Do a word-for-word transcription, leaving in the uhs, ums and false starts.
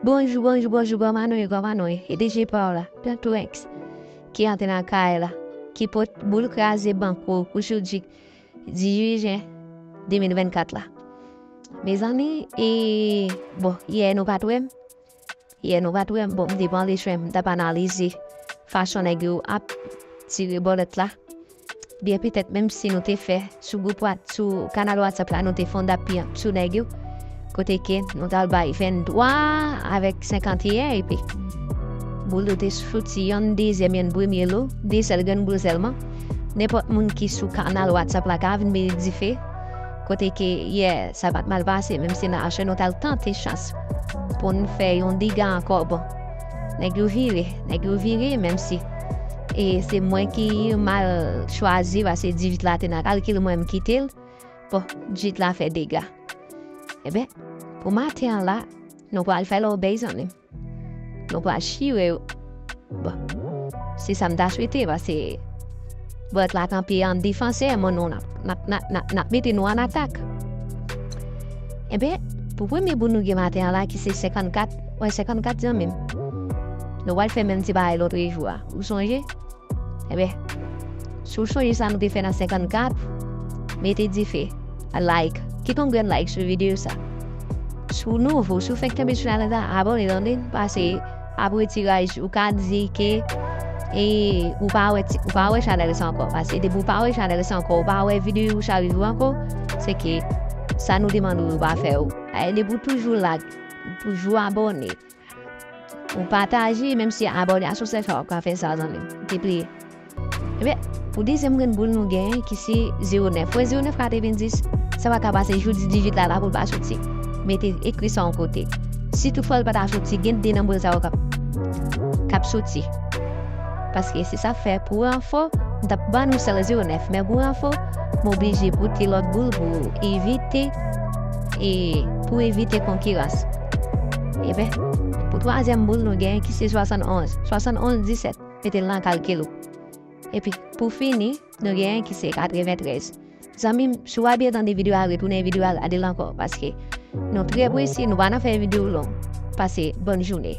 Bonjou, bonjou, bonjou, kòman nou ye, kòman nou ye? E D J pa w la, Don Twenx, ki antre nan kay la, ki pot boul kraze bank ou pou jodi dizuit jen de mil vennkat la. Mezanmi, e, bon, yè nou pa t wè m. Yè nou pa t wè m. Bon, m te pran lechwen, m t ap analize fason nèg yo ap tire bòlèt la. Byen petèt, menm si nou te fè sou gwoup What-, sou kanal WhatsApp la, nou te fè yon dappiyanp sou nèg yo. Kote ke nou t al bay venntwa avèk senkanteyen epi boul yo te soti, yonn dezyèm, yonn premye lo, de sèl grenn boul sèlman. Nenpòt moun ki sou kanal WhatsApp la ka vin mete dife. Kote ke yè, sa pa t mal pase, menm si nan aswè nou t al tante chans pou n fè yon dega ankò. Bon, nèg yo vire, nèg yo vire, menm si e se mwen ki mal chwazi, paske dizuit la te nan kalkil mwen, m kite l. Bon, dizuit la fè dega. Ebyen, pou maten an la, nou pral fè lòbèy, zanmi m. Nou pral chire yo. Bon, se sa m ta swete, paske bòlèt la kanpe an defansè, men nou, n ap, n ap, n ap, n ap, n ap mete nou an atak. Ebyen, pou premye boul nou gen maten an la, ki se senkannkat, wè, senkannkat, zanmi m. Nou pral fè menm ti bagay lòt jou a. Ou sonje? Ebyen, si w sonje sa nou te fè nan senkannkat, mete dife, like, kite yon grenn like sou videyo sa. Si w nouvo, si w fenk tonbe sou chanèl sa, abòne, tande, paske apre tiraj, ou ka di ke, e, ou pa wè ti, ou pa wè chanèl sa ankò. Paske depi ou pa wè chanèl sa ankò, ou pa wè videyo sa rive ankò, se ke sa nou te mande w yo pa fè w. E, depi w toujou like, ou toujou abòne, ou pataje, menm si abòne a sou sèl sa w ap ka fè sa, zanmi m. Te pliye. Ebyen, pou dezyèm grenn boul nou genyen, ki se zewo nèf. Wè zewo nèf katrevendis, sa pa ka pase jodi dizuit la, la pou l pa soti. Mete, ekri sa yon kote. Si toutfwa l pa ta soti, gen de nan boul sa yo k ap, k ap soti. Paske se sa fè, pou enfo, m t ap ban nou sèl zewo nèf, men pou enfo, m oblije pote lòt boul pou evite, e pou evite konkirans. Ebyen, pou twazyèm boul nou genyen, ki se swasannonz. Swasannonz disèt, mete l nan kalkil ou. Epi, pou fini, nou genyen ki se katreventrèz. Zanmi m, si w pa byen tande videyo a, retounen videyo a, gade l ankò, paske nou trè prese, nou pa nan fè videyo long. Pase bòn jounen.